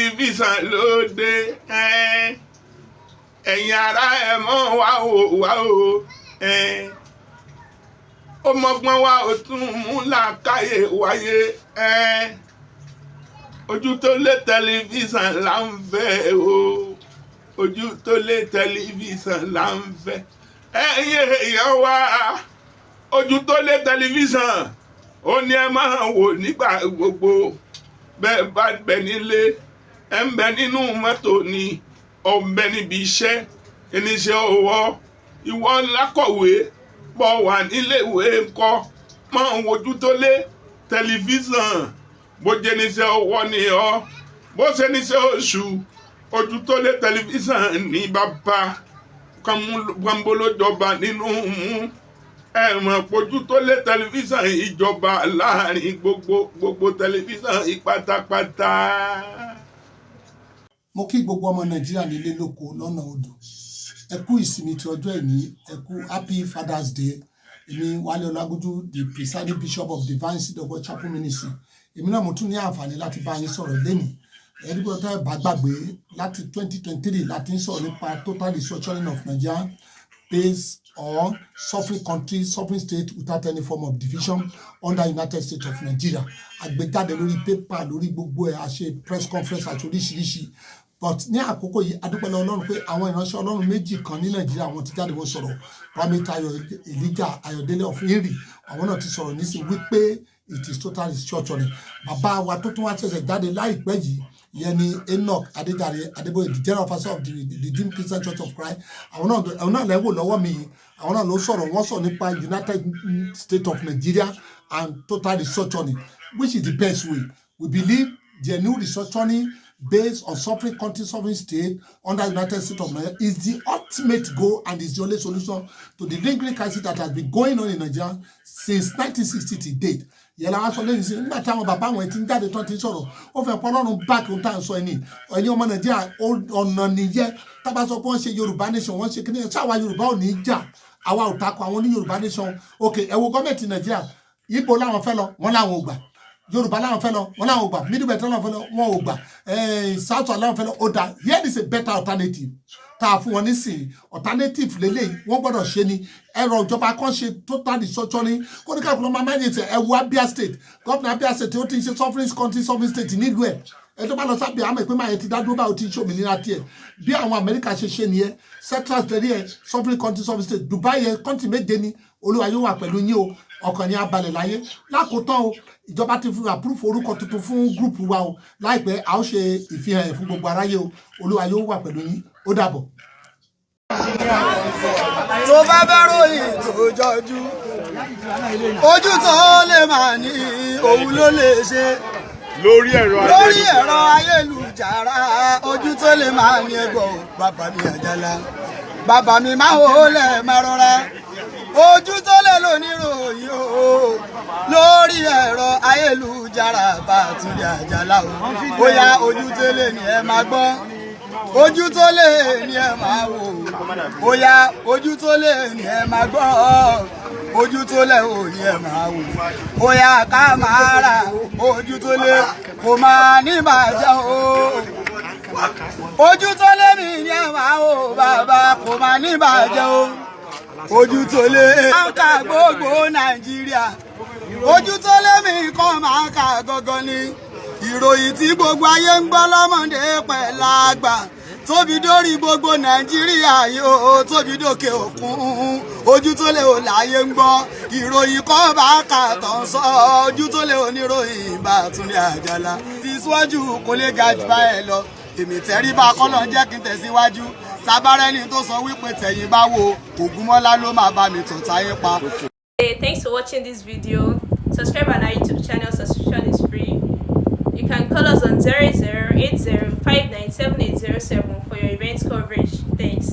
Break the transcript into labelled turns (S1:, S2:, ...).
S1: Tẹlifíṣàn lóde. Ẹ̀yin ará, ẹ̀ mọ́ wá o, wá o. Ó mọ́gbọ́n wá, ó tún mú làákàyè wáyé. Ojú tó lé Tẹlifíṣàn là ń fẹ́ o. Ojú tó lé Tẹlifíṣàn là ń fẹ́. Ẹ̀yin èèyàn wá, Ojú tó lé Tẹlifíṣàn, ó ní ẹ máa wò nígbà gbogbo. Bẹ́ẹ̀ bá bẹ nílé, ẹ ń bẹ nínú mọ́tò ni, ọ̀ ń bẹ níbi iṣẹ́, oníṣẹ́ ọwọ́, ìwọ lákọ̀wé bọ̀ wà níléèwé ńkọ́, máa ń wojú tó lé Tẹlifíṣàn. Bó jẹ́ níṣẹ́ ọwọ́ ni ọ́, bó ṣe níṣẹ́ oṣù, Ojú tó lé Tẹlifíṣàn ní bàbá kánbólójọba nínú mú. Ẹ mọ̀ pójú tó lé Tẹlifíṣàn ìjọba láàrin gbogbo gbogbo tẹlifíṣàn ìpátápátá.
S2: Mo kí gbogbo ọmọ Nàìjíríà nílé, lóko, lọ́nà odò. Ẹ kú ìsinmi ti ọjọ́ ìní. Ẹ kú Happy Father's Day. Èmi Wálé Ọlágúnjú, the presiding bishop of Divine Seed of God Chapel Ministry, èmi náà mo tún ní àǹfààní láti bá yín sọ̀rọ̀ lénìí. Ẹni bí wọ́n bá gbàgbé, láti 2023 láti ń sọ̀rọ̀ nípa total restructuring of Nigeria based on sovereign country, sovereign state without any form of division under United States of Nigeria. Àgbéjáde lórí pépà, lórí gbogbo ẹ̀, a ṣe press conference àti oríṣiríṣi. But ní àkókò yìí, a dúpẹ́ lọ́wọ́ Ọlọ́run pé àwọn ìránṣẹ́ Ọlọ́run méjì kan ní Nàìjíríà, wọ́n ti jáde, wọ́n sọ̀rọ̀. Primate Ayọ̀ Elijah Ayọ̀délé of INRI, àwọn náà ti sọ̀rọ̀ nísìnyí wípé it is total restructuring. Bàbá wa tó tún wá ṣẹ̀ṣẹ̀ jáde láìpẹ́ yìí, ìyẹn ni Enoch Adéjàre Adébóyè, the general officer of the Redeemed Christian Church of Christ. Àwọn náà lẹ́wọ̀ lọ́wọ́ mi yìí. Àwọn náà ló sọ̀rọ̀. Wọ́n sọ̀rọ̀ nípa United States of Nigeria and total restructuring, which is the best way. We believe the new restructuring based on sovereign country, sovereign state under United States of Nigeria is the ultimate goal and is the only solution to the lingering crisis that has been going on in Nigeria since 1960 to date. Yẹn làwọn sọ lẹ́yìn sí nígbà táwọn bàbá àwọn ti ń jáde tán, ti ń sọ̀rọ̀, ó fẹ́ pọ́ Ọlọ́run back ohun tá à ń sọ. Ẹni ẹ̀yin ọmọ Nàìjíríà, ọ̀nà nìyẹn. Tábà sọ pé wọ́n ṣe Yorùbá nation, wọ́n ṣe kíní, ṣáwa Yorùbá ò ní í jà. Àwa ò takò àwọn ní Yorùbá nation. Ok, ẹ wo gọ́ọ̀mẹ̀ntì Nàìjíríà. Ìgbò làwọn fẹ́ lọ, wọ́n làwọn ò gbà. Yorùbá làwọn fẹ́ lọ, wọ́n làwọn ò gbà. Middle Belt làwọn fẹ́ lọ, wọ́n ò gbà. South làwọn fẹ́ lọ. Ó dà, here is a better alternative tá a fún wọn nísìnyí. Alternative lélẹ́yìí, wọ́n gbọ́dọ̀ ṣe ni. Ẹ̀rọ ìjọba kan ṣe total restructuring, kó ní káàkiri ọmọ manage. Ẹ wo Abia State, gómìnà Abia State, ó ti ń ṣe sovereign country, sovereign state nílùú ẹ̀. Ẹ tó bá lọ sábẹ́ àmọ́ ìpín máa yẹn ti dá dúró báyìí, ó ti ń ṣòmìnira tiẹ̀. Bí àwọn Amẹ́ríkà ṣe ṣe nìyẹn. Central tẹ̀lé ẹ̀, sovereign country, sovereign state. Dubai yẹn, country méje ni. Olúwa yóò wà pẹ̀lú yín o. Ọkàn yín á balẹ̀ láyé. Lákòótán o, ìjọba ti fún approve orúkọ tuntun fún group wa o. Láìpẹ́, a ó ṣe ìfihàn ẹ̀ fún gbogbo aráyé o. Olúwa yóò wà pẹ̀lú yín. Ó dàbọ̀.
S3: Tó bá fẹ́ ròyìn tó jọjú, ojú tó lè máa ní òun ló lè ṣe.
S1: Lórí ẹ̀rọ
S3: lórí ẹ̀rọ ayélujára, ojú tó lè máa ní ẹgbọ́. Bàbá mi Àjàlá, bàbá mi máa hó lẹ̀ máa rọra. Ojú tó lè lò níròyìn o lórí ẹ̀rọ ayélujára, bá a tún lè Àjàlá o. Bóyá ojú tó lè ní ẹ máa gbọ́, ojú tó lè ní ẹ máa wò. Bóyá ojú tó lè ní ẹ máa gbọ́, ojú tó lè ò ní ẹ máa wò. Bóyá ká máa rà ojú tó lè kò máa ní bàjẹ́ o. Ojú tó lé mi ní ẹ máa wò, bàbá, kò máa ní bàjẹ́ o. Ojú tó lé máa ń ka gbogbo Nàìjíríà, ojú tó lé mi kàn máa ka gangan ni ìròyìn tí gbogbo ayé ń gbọ́, lọ́mọdé pẹ̀lú àgbà, tóbi dórí gbogbo Nàìjíríà yóò tóbi dókè òkun. Ojú tó lé ò láyé ń gbọ́ ìròyìn kọ́ bá kà tán sọ. Ojú tó lé oníròyìn bá Túndé Àjàlá ti síwájú, kò lè ga jù báyẹn lọ. Èmi tẹríba, kọ́lọ̀ jẹ́ kí n tẹ̀síwájú. Tabarẹ́ni tó sọ wípé tẹ̀yìn bá wo Ògúnmọ́lá ló máa bá mi tọ̀ táyé pa.
S4: Hey, thanks for watching this video. Subscribe on our YouTube channel, subscription is free. You can call us on 0080 for your event coverage. Thanks.